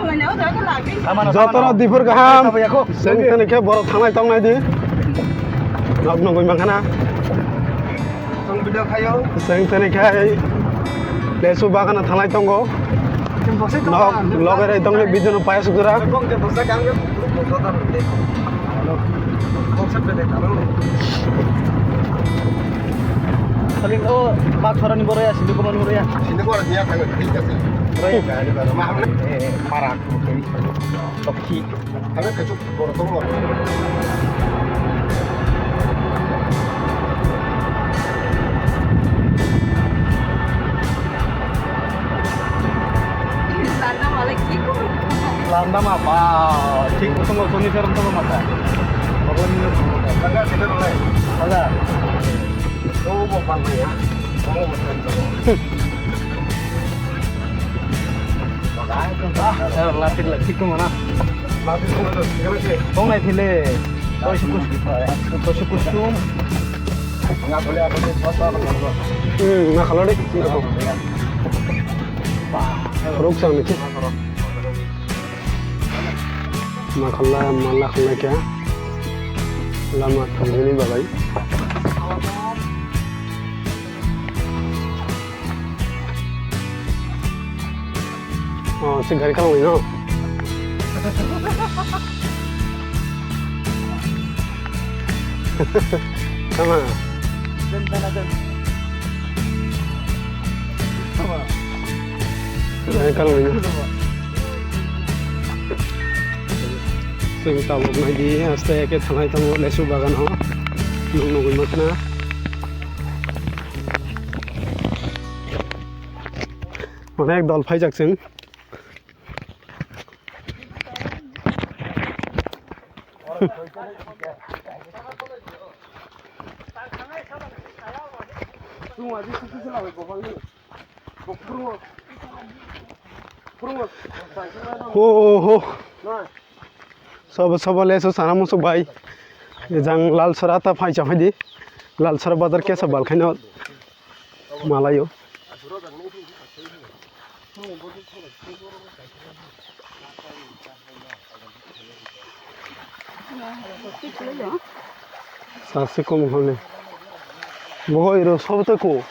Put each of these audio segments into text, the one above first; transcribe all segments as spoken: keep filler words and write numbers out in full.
Jotono dipor kaham. Seng tani khe borok thanglai tongnai di. Nok nugwi mankha na. Seng tani khe lesu bagano thanglai tongo. Nok loge rai tongle bijono payas gura. Kali o bak thorani boroya, sindi komani boroya. Sindi komani boroya thangwi thik ase. Boroya. Eh, eh, para. Tokhi. Thangwi kaichuk borok tongo. Landa ma ba, thik tongo, toni serom tongo mata. Problem ni. Landa sini boleh. Landa. Oh, bo pang ya. Oh, bo pang. Latik latik ko mana? Kong nai thile. Toisu kus, toisu kusum. Hmm, na khalo de. Ruk sang ni. Ma khalo, ma la khalo kya? Lama thangni bagai. Oh, si gari kalangwi no. Tama. Gari kalangwi no. Chwng tabuk naidi, haste khe thangnai tongo lesu bagano. Nwng nugwi mankha na. Onek dol phaijak chwng. Ho, ho, ho. Sobo, sobo lesu sana musuk bai. Jang Lalsora ta phai cha phai di. Lalsora bazar kesa bal khaino. Malayo. Sasi kom hole. Boho iro sob to ko.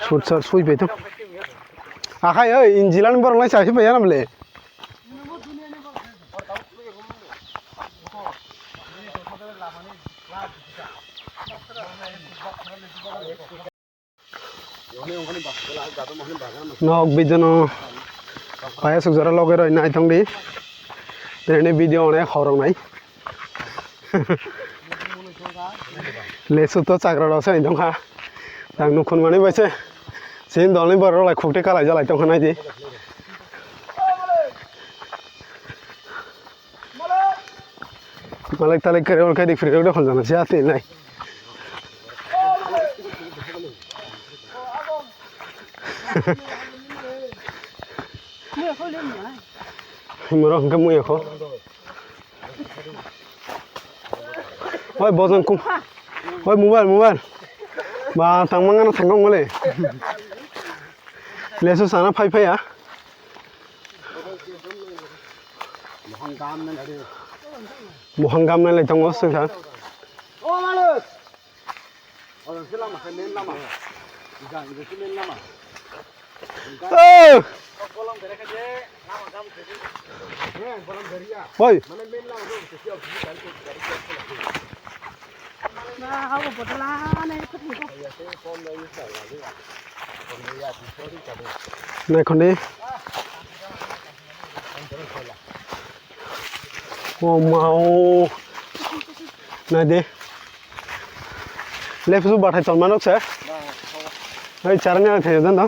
Sut sar sui beto. Akhai oi, injilan borok lai sasi bai yana bole. Nok bijono payasuk jora loge roi nai tong di. Tini video onek horok nai. Lesu to chagra rok se tong kha. Tang nukhun mani bai se. Sin dol ni borok rok lai khukti kalai jalai tong kha nai di. Malik talik kare ol kaidik free rok hol jana siya tin nai. Moro hingke muya ko. Oi bojong kum. Oi mobile mobile. Ba tangmang ano tangkong mole. Lesu sana phai phai ya. Mohang gam nai tongo sengkha. Oh! Oi. Naikhoni. Oh, ma, oh. Nai de. Left su bathai tong manok se. Oi, charani ang thai dan do.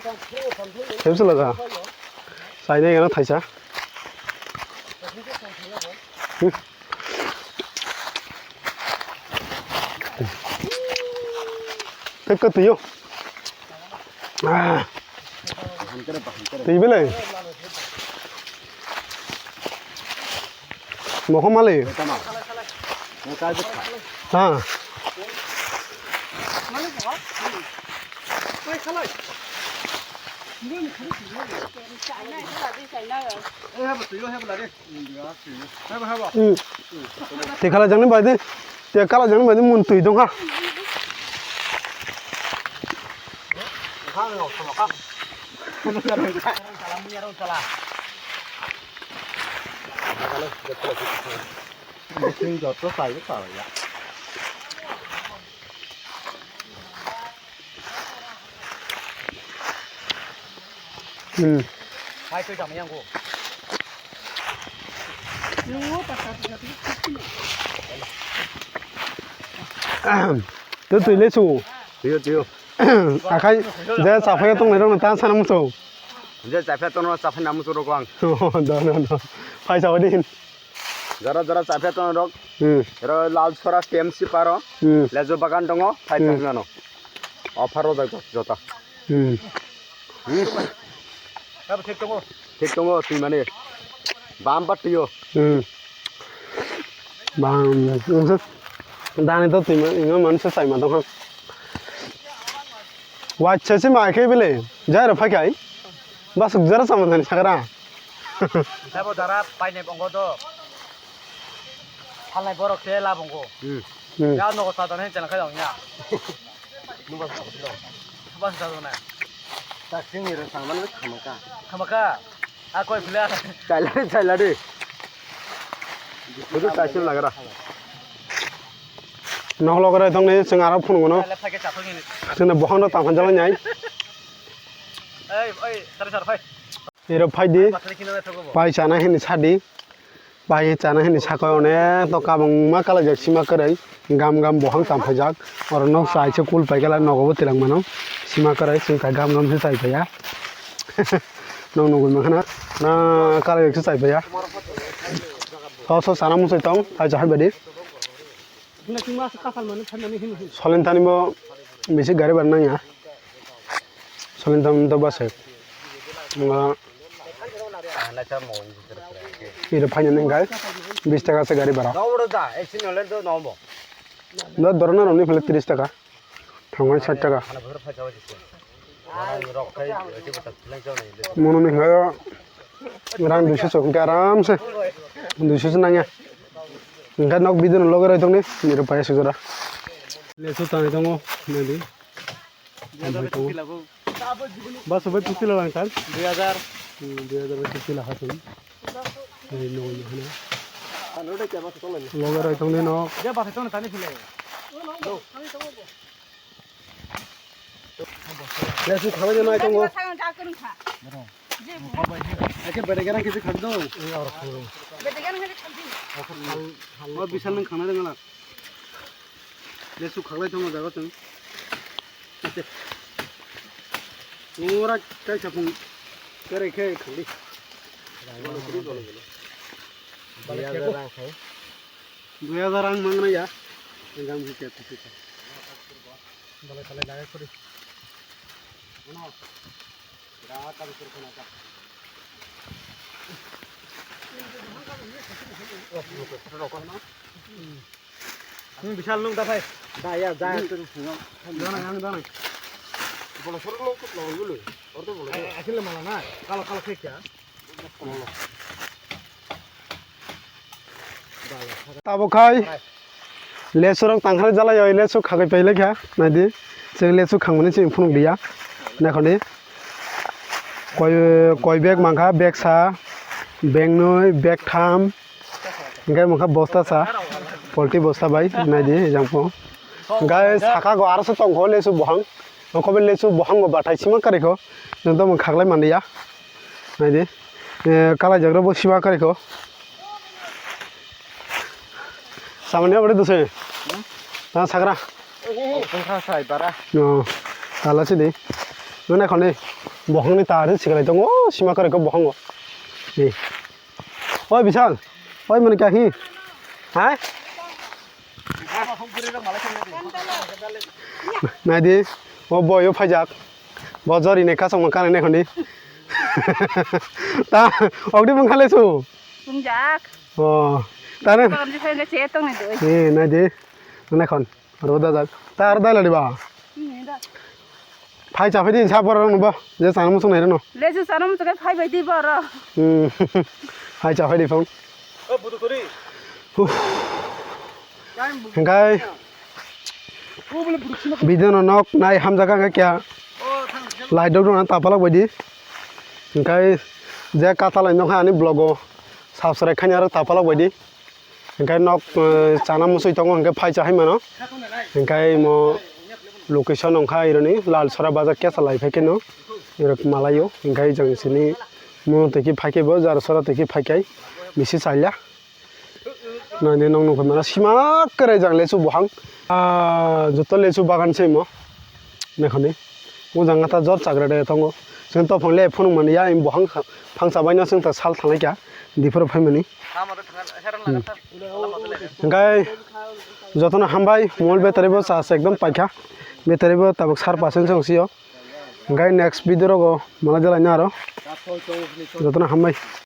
Left su laga. Sai nai gana thaisa. Hmm. Teka tuyo. Ah. Twi belai. Mokho malai. Ha. Hmm. Tei kala jangni bai de, tei kala jangni bai de mun twi dong ha. Hmm. Tei twi le su. Twiyo, twiyo. Akhai je chaphai tongnai rok ta sana muchung. Je chaphai tongno chaphai na muchung rok ang. Oh, do, do, do. Phai sa din. Jora jora chaphai tongnai rok. Hmm. Ro lal sora T M C paro. Hmm. Lejo bagan tongo, phai Hmm. tongmano. Offer rok jota. Hmm. Abo thik tongo. Thik tongo, twi mani. Bam patio. Hmm. Bam, dani to twi mani, ino manse sai ma tong ha. Wacha si ma khe bele, jai ro phai kai. Bas jara sama dani sakra. Sabo dara paine bongo do. Halai borok se la bongo. Hmm. Hmm. Ya nogo sa dani chana khai dong ya. Nung ba sa dong. Ba sa dong na. Tak sing ni ro sang man khamaka. Khamaka. A koi phila. Chaila de, chaila de. Budu chaisem lagra. Nok logre tong ni sing aro phunuk no. Chaila phai ke chathok ni. Sini bohong no tang jala nyai. Ei, ei, sar sar phai. Iro phai di. Pathar khina na thogo bo. Pai chana hini sadi. Pai chana hini sakao onek to kabangma kalaijak sima kwrwi, gam gam bohang cham phaijak. Oro nok chai se kul paikala nogo bo twlang mano. Sima kwrwi chwng kha gam gam se chai phaiya. Nok nugwi mankha na, na kalaijak se chai phaiya. So so sana muchai tong, pai chahai badi. Solintani bo bisi gari bar nangya. Solintani to base. Iro phainani hwnkhe bis taka se gari bara. No dorona roni phele tris taka. Thangmani sait taka. Mono ni hwnkhe rang duiso chok hwnkhe aramse duiso se nangya. Hwnkhe nok bidino loge roi tongni niro paya sujora. Lesu tanai tongo nadi. Bas bai putila lang tan. Dui hajar. Hmm, dui hajar bai putila ha tong. Nai no no hana. Loge roi tongni no. Lesu khabai no ai tongo. Ake bede garang kisi khak do. Bede garang kisi khak di. O bisal nang khana dengala. Lesu khaklai tongma jaga chwng. Ora kai sapung kare khe khali. Dui hajar rang khai. Dui hajar rang mangna ya. Engam hi kya kusi ka. Balai balai jaga kori. Hmm, Bishal nung da phai. Da ya, da. Dana, dana, dana. Bola soro lo kut lo lo. Ordo bola. Ai, akhil mala na. Kala, kala khe kya? Tabo khai. Lesu rok tangkhani jalai oi lesu khagai pailai kha naidi. Chwng lesu khangmani chwng phunuk liya. Nakhoni koi koi bag mankha, bag sa, bag noi, bag tham, hingke mankha bosta sa, polti bosta bai naidi jangpo. Hingke saka go aro se tongkho lesu bohang, ongkho be lesu bohang go bathai sima karikho, nokdom khaklai manliya. Naidi, eh, kalaijakrok bo sima karikho. Samani abadi dose. Hmm? Ta sagra. Tongkha sai bara. No. Tala sidi. Nuna khone. Bohongni tar sikalai tongo. Sima karikho bohongo. Ni. Oi Bishal. Oi mani kahi. Hai? Naidi, o boyo phaijak. Bo jori ni kasong ma kanai naikho ni. Ta, ogdi bung khale su. Bungjak. O, ta ne. Pagam ji phaijak se tong ni doi. Ni, naidi. Naikhon. Ro da jak. Ta ro da ladi ba. Ni da. Phai cha phai di sa borok rok no bo. Je chana muchung nai rok no. Lechu chana muchung khe phai bai di borok. Hmm. Hai cha phai di phung. O budu kori. Uff. Hingkai. Video no nok nai hamjak ang khe kya. Lai dok dok na tapalok bai di. Hingkai je katalai nok ani vlog o subscribe khaina rok tapalok bai di. Hingkai nok, eh, chana musui tongo hingke phai cha hai mano. Hingkai mo location wngkha ironi Lalsora bazar kesa lai phai khe no. Irok malaio hingkai jang sini mo tiki phai khe bo jar sora tiki phai kai bisi chaila. Nai nai nong nong khe mano sima kere jang lesu buhang. Ah, joto lesu bagan se mo. Naikoni. O jang ta jor chagra de tongo. Chwng tophang le phunuk mani ya im buhang phangsa baino chwng ta sal thanglai kha. Diphuru phaimani. Hingkai jotono hambai, mobile battery bo charge ekdom paikha. Battery bo tabuk sar percent se wngsio. Hingkai next video rogo mala jalaina aro. Jotono hambai.